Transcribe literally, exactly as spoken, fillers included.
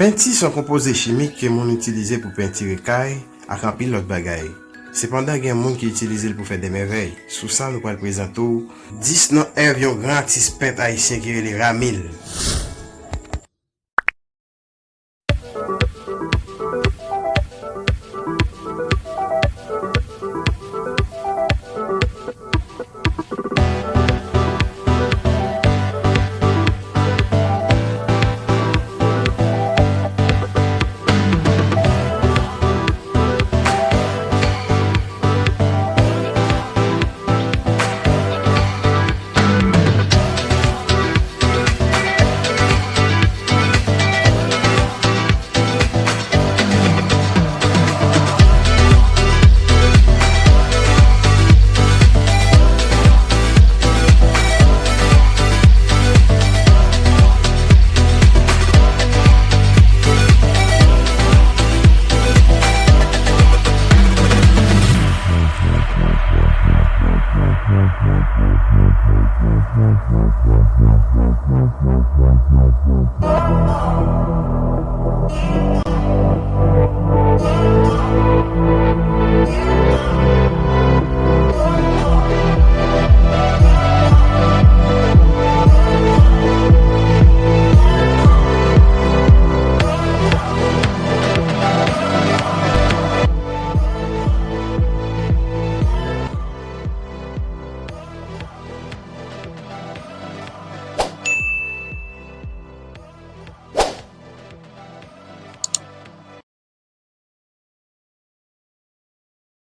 Penti se yon konpoze chimik ke moun itilize pou pentire kay ak anpil lòt bagay. Sepandan, gen moun ki itilize l pou fè de mèvèy. Sou sa, nou pral prezante w dis nan èv yon gran atis pent ayisyen ki rele Ramil.